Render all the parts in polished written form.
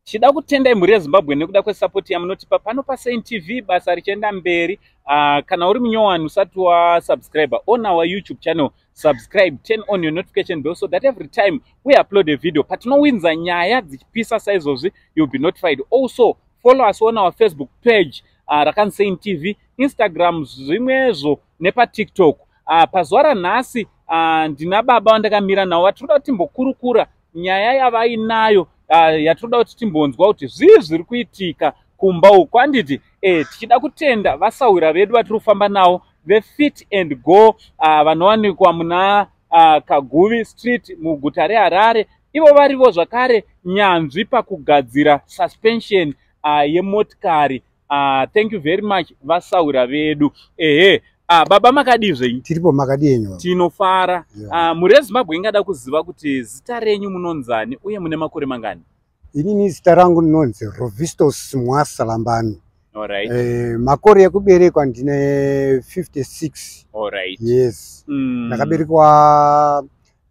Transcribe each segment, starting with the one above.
Tichida kutendai mhuri yeZimbabwe nekuda kwesapoti yamunotipa pano paSaint TV, basa richienda mberi. Kana uri munyowani usati wasubscribe on our YouTube channel, subscribe, turn on your notification bell so that every time we upload a video, patinowinza nyaya dzichipisa saizvozvi, you'll be notified. Also follow us on our Facebook page rakanzi Saint TV, Instagram zvimwezvo nepaTikTok. Pazuva ranhasi ndina baba vandakamira navo vatinoda kuti timbokurukura nyaya yavainayo, yatinoda kuti timbonzwa kuti zvii zviri kuitika kumba uku, handiti? Tichida kutenda vasahwira vedu vatiri kufamba navo veFit and Go, vanowanikwa muna Kaguvi Street muguta reHarare. Ivo varivo zvakare nyanzvi pakugadzira suspension yemotikari. Thank you very much, vasahwira vedu. Ehe, baba, makadii zvenyu? Tiripo, makadii henyu? Tinofara. Yeah. Mhuri yeZimbabwe ingada kuziva kuti zita renyu munonzani uye mune makore mangani? Inini zita rangu rinonzi Rovistos Mwasalambani. Makore ekuberekwa ndine 56. Yes. Ndakaberekwa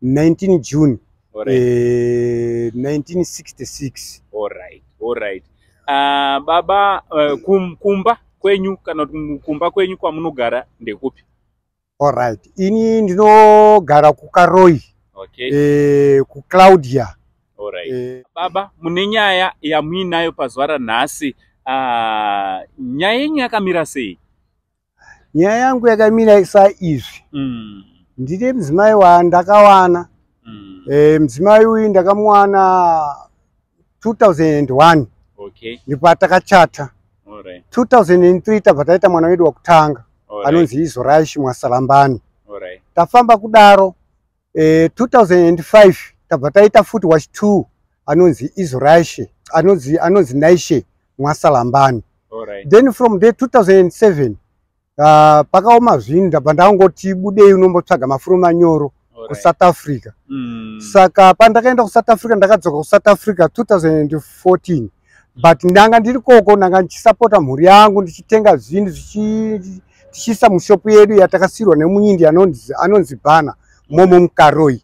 19 June 1966. Alright. Baba, kumba kwenyu kana kuti kumba kwenyu kwamunogara ndekupi? Alright, ini ndinogara kuKaroi, kuClaudia. Baba, mune nyaya yamuinayo pazuva ranhasi. Nyaya yenyu yakamira sei? Nyaya yangu yakamira saizvi. Ndine mudzimai wandakawana. Mudzimai uyu ndakamuwana 2001, ndipo patakachata. 2003 tabva taita mwana wedu wekutanga, anonzi Izoraishi Mwasalambani. Tafamba kudaro, 2005 tabva taita futi wachi2, anonzi Izoraishi, anonzi Naishe Mwasalambani. Then from there 2007, pakaoma zvinhu, ndabva ndangoti budei unombotsvaga mafuro manyoro kuSouth Africa. Saka pandakaenda kuSouth Africa, ndakadzoka kuSouth Africa 2014, but ndanga ndiri koko, ndanga ndichisapota mhuri yangu, ndichitenga zvinhu tichiisa mushopu yedu yatakasiyirwa nemunyindi anonzi Bhana momo muKaroi.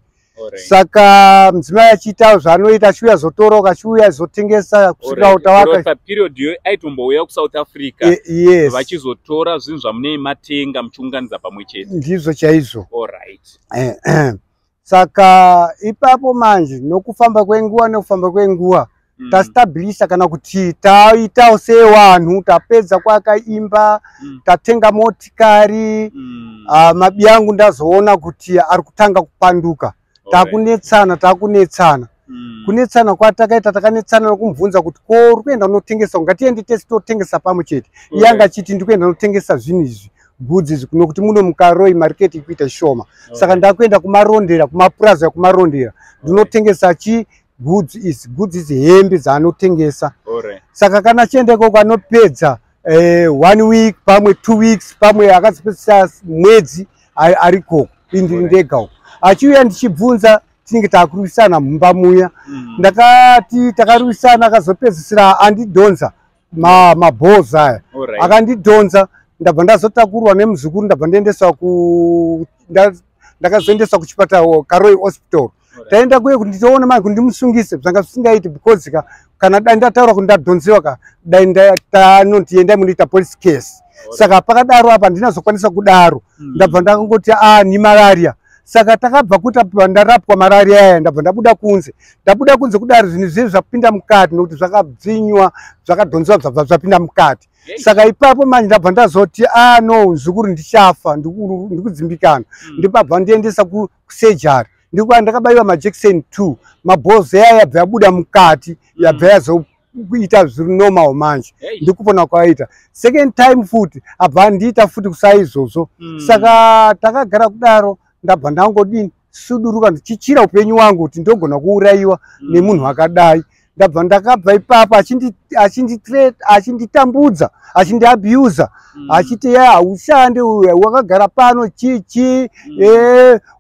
Saka mudzimai achiita zvaanoita, achiuya zotoroka, achiuya zotengesa kusvikira tawaka. Paperiod iyo aitombouya kuSouth Africa? Yes. Vachizotora zvinhu zvamunei matenga muchiunganidza pamwe chete? Ndizvo chaizvo. Saka ipapo manje nokufamba kwenguva, tastabilisa kana kuti taitawo sevanhu, tapedza kwakaimba, tatenga motikari. Mabi yangu ndazoona kuti ari kutanga kupanduka. Takunetsana, takunetsana. Kunetsana kwatakaita, takanetsana nokumubvunza kuti, "Ko uri kuenda unotengesa? Ngatiende tese totengesa pamwe chete." Iye anga achiti, "Ndikuenda unotengesa zvinhu izvi, goods izvi, nokuti muno muKaroi market ikuita shoma, saka ndakuenda kuMarondera, kumapurazi akuMarondera, ndinotengesa chi goods izi." Goods izi hembe dzaanotengesa. Saka kana achienda ikoko anopedza one week, pamwe 2 weeks, pamwe akazopedzisa mwedzi ari ikoko, indiri ndega uko. Achiuya ndichibvunza, tinenge takurwisana mumba muya. Ndakati takarwisana, akazopedzisira andidhonza mabhozi aya. Akandidhonza, ndabva ndazotakurwa nemuzukuru, ndabva ndaendeswa ku ndakazoendeswa kuchipatara, Karoi Hospital. Taenda kuye kuti nditoona mai kuti ndimusungise, zvanga zvisingaiti because kana dai ndataura kuti ndadhonzewa ka, dai tanoti endai mundoita police case. Saka pakadaro apa handinazokwanisa kudaro. Ndabva ndakangoti a ni malaria. Saka takabva kuita ndarapwa malaria aya, ndabva ndabuda kunze. Ndabuda kunze kudaro, zvinhu zviye zvapinda mukati, nokuti zvakabvinywa, zvakadhonzewa, zvabva zvapinda mukati. Saka ipapo manje ndabva ndazoti, "A no, zvikuru, ndichafa, ndikudzimbikana." Ndibabva ndiendesa kusurgery, ndikuva ndakabayiwa majekiseni 2, mabhozi aya yabva yabuda mukati, yabva yazoita zviri normal manje. Ndikupona kwaita. Second time futi abva andiita futi kusaizvozvo. Saka takagara kudaro, ndabva ndangodini, suduruka, ndichichira upenyu wangu kuti ndogona kuurayiwa nemunhu akadai. Ndabva ndakabva ipapo, achinditambudza, achindiabusa, achiti, "Ya, haushandi, wakagara pano chichi,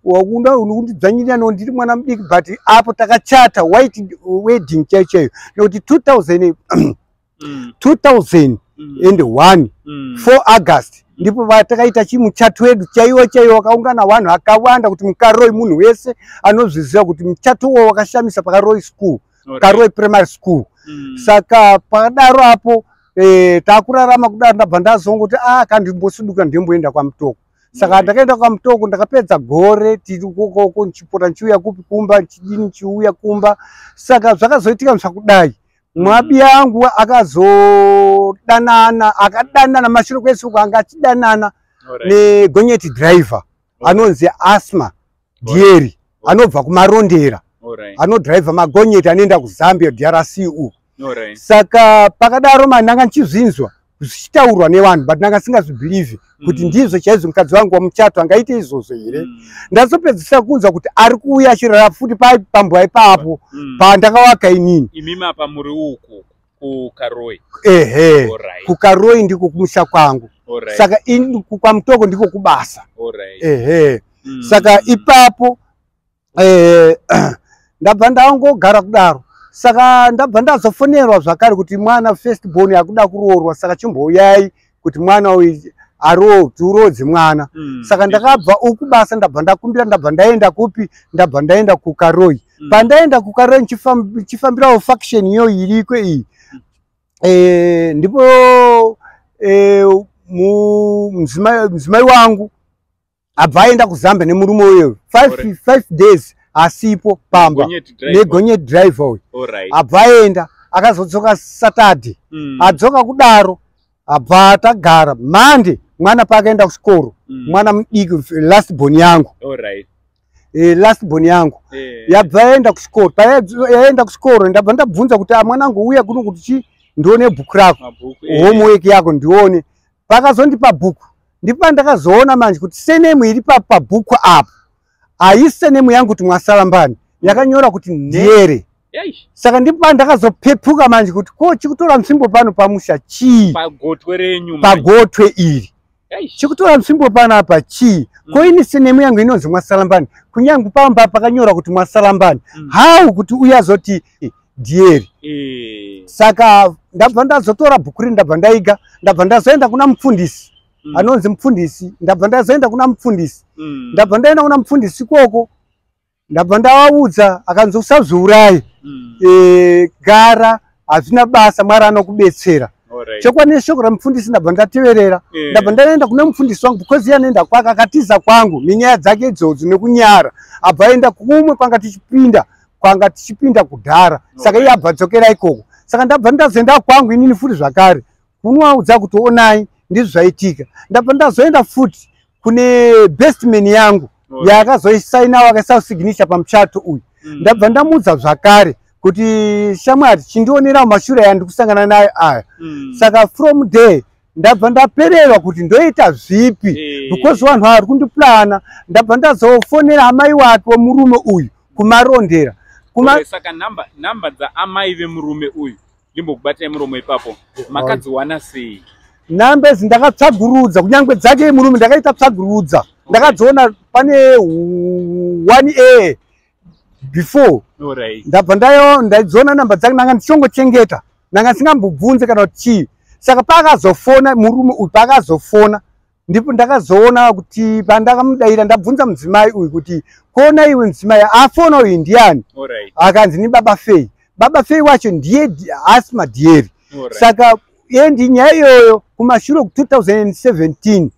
unondidzvanyirira no ndiri mwana mudiki." But apo takachata white wedding chaiyo chaiyo, nekuti 2000 2001, 4 August, ndipo patakaita chimuchato wedu chaiwo chaiwo, wakaungana vanhu akawanda kuti muKaroi munhu wese anozviziva kuti muchato uwo wakashamisa paKaroi School, Karoi Primary School. Saka pakadaro apo takurarama kudaro, ndabva ndazongoti a kandimbosuduka ndimboenda kwaMutoko. Saka ndakaenda kwaMutoko, ndakapedza gore tiri ukokoko, ndichipota ndichiuya kupi kumba, ndichidini, ndichiuya kumba. Saka zvakazoitika zvakudai, mwabi yangu akazodanana, akadanana mashure kwese uko anga achidanana negonyeti driver anonzi Asma Dieri, anobva kuMarondera, anodhiraivha magonyeti anoenda kuZambia, DRC uku. Saka pakadaro mani ndanga ndichizvinzwa zvichitaurwa nevanhu, but ndanga singazvibhilivhi kuti ndizvo chaizvo, mukadzi wangu wamuchato angaite izvozvo here? Ndazopedzisa kunzwa kuti ari kuuya achirara futi pambwa ipapo pandakawaka inini. Imimi apa muri uku kuKaroi? Ehe, kuKaroi ndiko kumusha kwangu. Saka kwaMutoko ndiko kubasa. Ehe. Saka ipapo ndabva ndangogara kudaro. Saka ndabva ndazofonerwa zvakare kuti mwana first born akuda kuroorwa, saka chimbouyai kuti mwana uyu tiurodze mwana. Saka ndakabva uku basa, ndabva ndakumbira, ndabva ndaenda kupi, ndabva ndaenda kuKaroi. Pandaenda kuKaroi ndichifambirawo faction iyo iriko iyi, ndipo mudzimai wangu abva aenda kuZambia nemurume uyoyo, 5 days asipo pamba, negonyeti driver uyu. Abva aenda, akazodzoka Saturday. Adzoka kudaro, abva tagara. Monday mwana paakaenda kuchikoro, mwana mudiki, last born yangu, last born yangu yabva yaenda kuchikoro. Payaenda kuchikoro, ndabva ndabvunza kuti, "Ah, mwanangu, uya kuno kuti chi ndione bhuku rako, homework yako ndione." Pakazondipa bhuku, ndipo ndakazoona manje kuti surname iri pabhuku apo haisi surname yangu kuti Mwasalambani, yakanyora kuti Ndiyere. Saka ndipo pandakazopepuka manje kuti ko chikutora nzvimbo pano pamusha chii? Pagotwe renyu? Pagotwe iri chikutora nzvimbo panapa chii? Ko ini surname yangu inonzi Mwasalambani, kunyange pamba pakanyora kuti Mwasalambani, how kuti uyazoti Dhieri? Saka ndabva ndazotora bhuku iri, ndabva ndaiga, ndabva ndazoenda kuna mufundisi anonzi mufundisi, ndabva ndazoenda kuna mufundisi. Ndabva ndaenda kuna mufundisi ikoko, ndabva ndavaudza, akanzi, "Usazviurayi, gara, hazvina basa, Mwari anokubetsera." Chokwadi neshoko ramufundisi ndabva ndateverera. Ndabva ndaenda kune mufundisi wangu, because iye anoenda kwake, akatiza kwangu nenyaya dzake idzodzo nekunyara, abva aenda kumwe kwanga tichipinda kudhara. Saka iye abva adzokera ikoko. Saka ndabva ndazoenda kwangu inini futi zvakare kunovaudza kuti onai, ndizvo zvaitika. Ndabva ndazoenda futi kune bestman yangu yaakazoisainawo, akaisa signature pamuchato uyu. Ndabva ndamuudza zvakare kuti, "Shamwari, chindionerawo mashure aya ndikusangana nayo aya." Saka from there ndabva ndapererwa kuti ndoita zvipi, because vanhu vari kundiplana. Ndabva ndazofonera amai wake wemurume uyu kuMarondera. Saka namba dzaamai vemurume uyu, ndimbokubatai muromo ipapo, makadziwana sei? Namba idzi ndakatsvagurudza, kunyange dzake murume ndakaita tsvagurudza, ndakadziona pane one a before. Ndabva ndaidziona namba dzake, ndanga ndichongochengeta, ndanga ndisingambobvunze kana kuti chii. Saka paakazofona murume uyu, paakazofona ndipo ndakazoona kuti pandakamudayira, ndabvunza mudzimai uyu kuti, "Kuona iwe, mudzimai afona uyu ndiani?" Akanzi, "Ni baba Fei." Baba Fei wacho ndiye Asma Dhieri. Saka endi nyaya iyoyo kumashure ku2017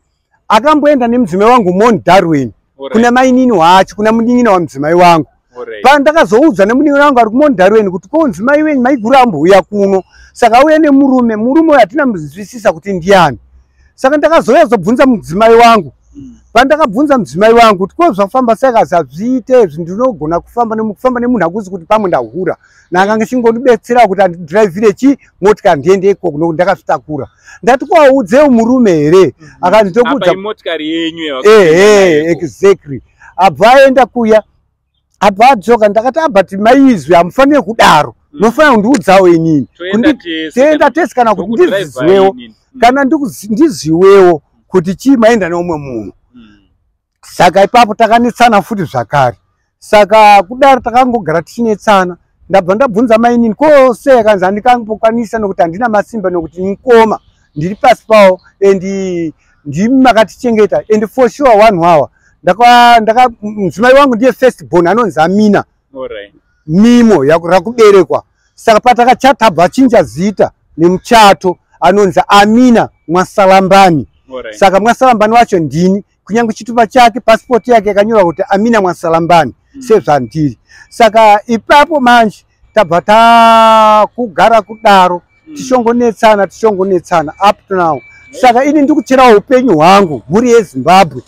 akamboenda nemudzimai wangu Mount Darwin, kuna mainini wacho, kuna munin'ina wamudzimai wangu. Pandakazoudzwa nemunin'ina wangu ari kuMount Darwin kuti ko mudzimai wenyu maiguru ambouya kuno, saka auya nemurume, murume uyu hatina muzwisisa kuti ndiani. Saka ndakazouya zobvunza mudzimai wangu. Pandakabvunza mudzimai wangu kuti ko zvafamba sei, akazi, "Hazviite izvi, ndinogona kufamba kufamba nemunhu hakuzi kuti pamwe ndahura, nakanga chingondibetsera kuti andidhiraivhire chi motikari ndiende ikoko nokuti ndakazvitakura." Ndati, "Kwaudzewo murume here?" Akanzi, "Tokuudza." Motikari yenyu? Ehe, exactly. Abva aenda kuya, abva adzoka. Ndakati, "Abati maizwi hamufaniri kudaro, munofanira kundiudzawo inini, toenda tese, kana kuti ndiziwewo, kana ndiziwewo kuti chii maenda neumwe munhu." Saka ipapo takanetsana futi zvakare. Saka kudaro takangogara tichinetsana. Ndabva ndabvunza mainini, "Ko sei?" Akanzi, "Handikambokwanisa nokuti handina masimba, nokuti mukoma ndiri pasi pawo and ndimi makatichengeta." And for sure one hour ndaka mudzimai wangu ndiye first born, anonzi Amina, mimo rakuberekwa. Saka patakachata tabva achinja zita nemuchato, anonzi Amina Mwasalambani. Saka Mwasalambani wacho ndini, kunyange chitupa chake, pasipoti yake yakanyorwa kuti Amina Mwasalambani, sezvandiri. Saka ipapo manje tabva takugara kudaro, tichongonetsana, tichongonetsana up to now. Saka ini ndikucherawo upenyu hwangu, mhuri yeZimbabwe.